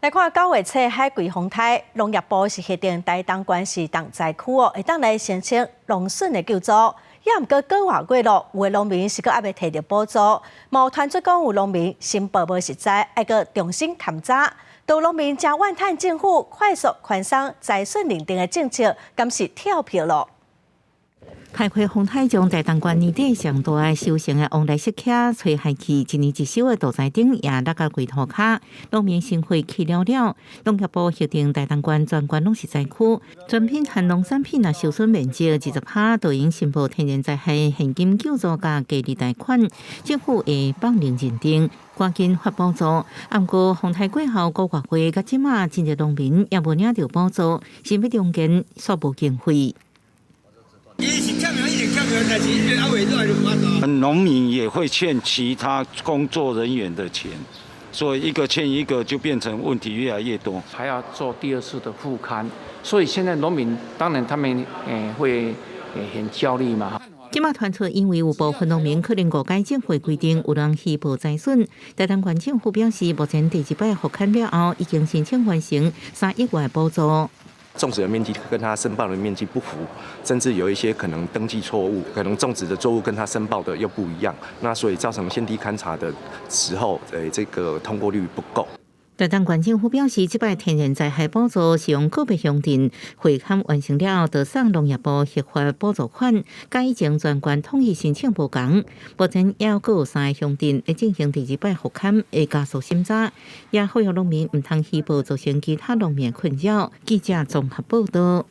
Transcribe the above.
來看9月初海葵風颱，農業部是核定台東縣是重災區哦，會當來申請農損的救助。也毋過過外月咯，有的農民是閣猶未提著補助，嘛有傳出講有農民申報無實在，愛閣重新勘查。都農民誠怨嘆政府快速寬鬆災損認定的政策，敢是跳票咯？海葵風颱將台東縣年底上大的收成的旺來色茄吹害去，一年一收的杜在頂也落甲規塗跤，農民心灰氣了了。農業部核定台東縣全縣攏是災區，全品和農產品若受損面積20%，就應申報天然災害現金救助佮低利貸款，政府會放認認定，趕緊發補助。毋過風颱過後五個月，到這馬真濟農民也無領著補助，想欲重建煞無經費。農民也會欠其他工作人員的錢，所以一個欠一個就變成問題越來越多，還要做第二次的復勘，所以現在農民當然他們會很焦慮嘛。這馬傳出因為有部分農民可能誤解政府規定，有人虛報災損。台東縣政府表示，目前第二擺復勘了後，已經申請完成3億元補助。種植的面積跟他申報的面積不符，甚至有一些可能登記錯誤，可能種植的作物跟他申報的又不一樣，那所以造成現地勘察的時候，這個通過率不夠。台東縣政府表示，這擺天然災害補助是用個別鄉鎮會勘完成了後，就送農業部核發補助款，佮以前全縣統一申請無仝。目前猶閣有三个鄉鎮咧進行第二擺復勘，會加速審查，也呼籲農民毋通虛報，造成其他農民困擾。記者綜合報道。